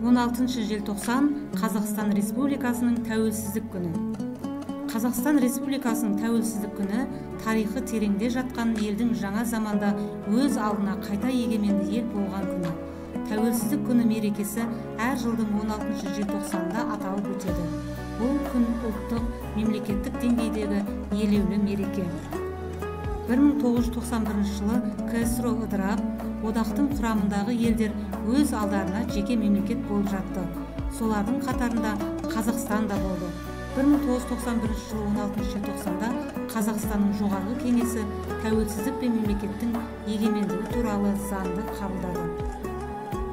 16 желтоқсан Қазақстан Республикасының тәуелсіздік күні. Қазақстан Республикасының тәуелсіздік күні тарихы тереңде жатқан елдің жаңа заманда өз алдына қайта егеменді ел болған күні. Тәуелсіздік күні мерекесі әр жылдың 16 желтоқсанында аталып өтеді. Бұл күн ұлттық, мемлекеттік деңгейдегі елеулі мереке. 1991 жылы КСРО ыдырап, одақтың құрамындағы елдер өз алдарына жеке мемлекет болып жатты. Солардың қатарында Қазақстан да болды. 1991 жылы 16 желтоқсанда Қазақстанның Жоғарғы Кеңесі тәуелсіздік пен мемлекеттің егемендігі туралы заңды қабылдады.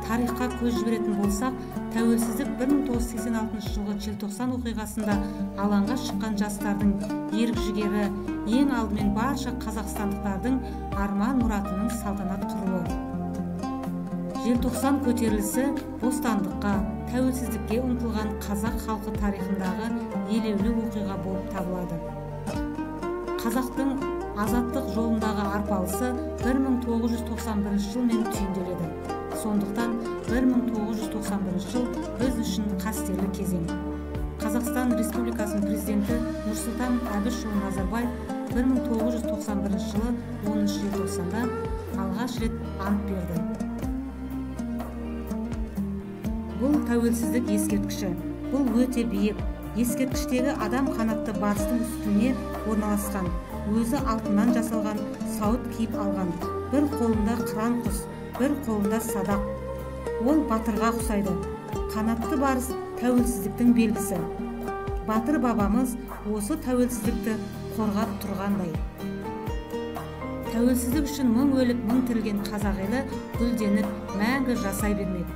Тарихқа көз жіберетін болсақ, тәуелсіздік 1986 жылғы желтоқсан оқиғасында алаңға шыққан жастардың ерік-жігері, ең алдымен барша қазақстандықтардың арман мұратының салтанат құруы. Желтоқсан көтерілісі бостандыққа, тәуелсіздікке ұмтылған қазақ халқы тарихындағы елеулі оқиға болып табылады. Қазақтың азаттық жолындағы арпалысы 1991 жылмен түйінделеді. Сондықтан 1991 жыл біз үшін қастерлі кезең. Қазақстан Республикасының президенті Нұрсұлтан Әбішұлы Назарбаев 1991 жылы 10 желтоқсанда алғаш рет ант берді. Бұл тәуелсіздік ескерткіші. Бұл өте биік. Ескерткіштегі адам қанатты барыстың үстіне орналасқан, өзі алтыннан жасалған сауыт киіп алған. Бір қолында қыран құс, бір қолында садақ. Ол батырға ұқсайды. Қанатты барыс тәуелсіздіктің белгісі. Батыр бабамыз осы тәуелсіздікті қорғап тұрғандай. Тәуелсіздік үшін мың өліп, мың тірілген қазақ елі гүлденіп, мәңгі жасай бермек.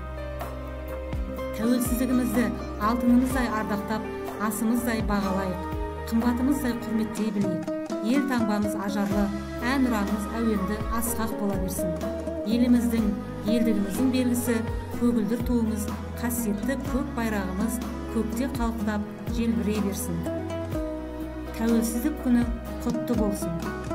Тәуелсіздігімізді алтынымыздай ардақтап, асымыздай бағалайық, қымбатымыздай құрметтей білейік. Ел таңбамыз ажарлы, ән ұранымыз әуенді асқақ бола берсін. Еліміздің, елдігіміздің белгісі көгілдір туымыз, қасиетті көк байрағымыз көкте қалықтап желбірей берсін. Тәуелсіздік күні құтты болсын.